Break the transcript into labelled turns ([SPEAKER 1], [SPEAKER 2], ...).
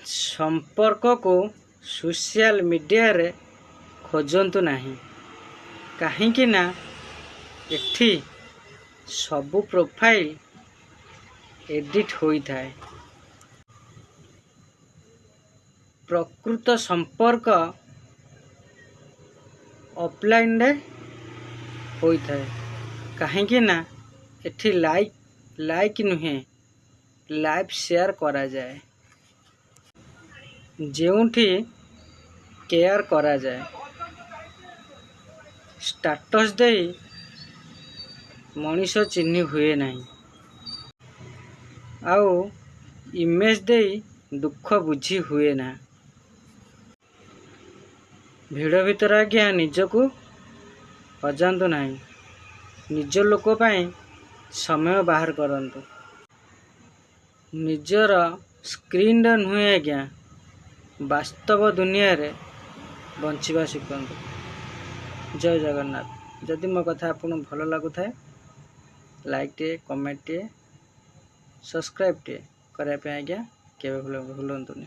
[SPEAKER 1] ସମ୍ପର୍କକୁ ସୋସିଆଲ ମିଡ଼ିଆରେ ଖୋଜନ୍ତୁ ନାହିଁ, କାହିଁକି ନା ଏଠି ସବୁ ପ୍ରୋଫାଇଲ୍ ଏଡ଼ିଟ୍ ହୋଇଥାଏ। ପ୍ରକୃତ ସମ୍ପର୍କ ଅଫଲାଇନରେ ହୋଇଥାଏ, କାହିଁକି ନା ଏଠି ଲାଇକ୍ ନୁହେଁ, ଲାଇଫ୍ ସେୟାର କରାଯାଏ। ଯେଉଁଠି କେୟାର କରାଯାଏ। ଷ୍ଟାଟସ୍ ଦେଇ ମଣିଷ ଚିହ୍ନି ହୁଏ ନାହିଁ, ଆଉ ଇମେଜ୍ ଦେଇ ଦୁଃଖ ବୁଝି ହୁଏ ନା। ଭିଡ଼ ଭିତରେ ଆଜ୍ଞା ନିଜକୁ ହଜାନ୍ତୁ ନାହିଁ, ନିଜ ଲୋକ ପାଇଁ ସମୟ ବାହାର କରନ୍ତୁ। ନିଜର ସ୍କ୍ରିନରେ ନୁହେଁ ଆଜ୍ଞା, ବାସ୍ତବ ଦୁନିଆରେ ବଞ୍ଚିବା ଶିଖନ୍ତୁ। ଜୟ ଜଗନ୍ନାଥ। ଯଦି ମୋ କଥା ଆପଣଙ୍କୁ ଭଲ ଲାଗୁଥାଏ, ଲାଇକ୍ଟିଏ, କମେଣ୍ଟଟିଏ, ସବସ୍କ୍ରାଇବ୍ଟିଏ କରିବା ପାଇଁ ଆଜ୍ଞା କେବେ ଭୁଲନ୍ତୁନି।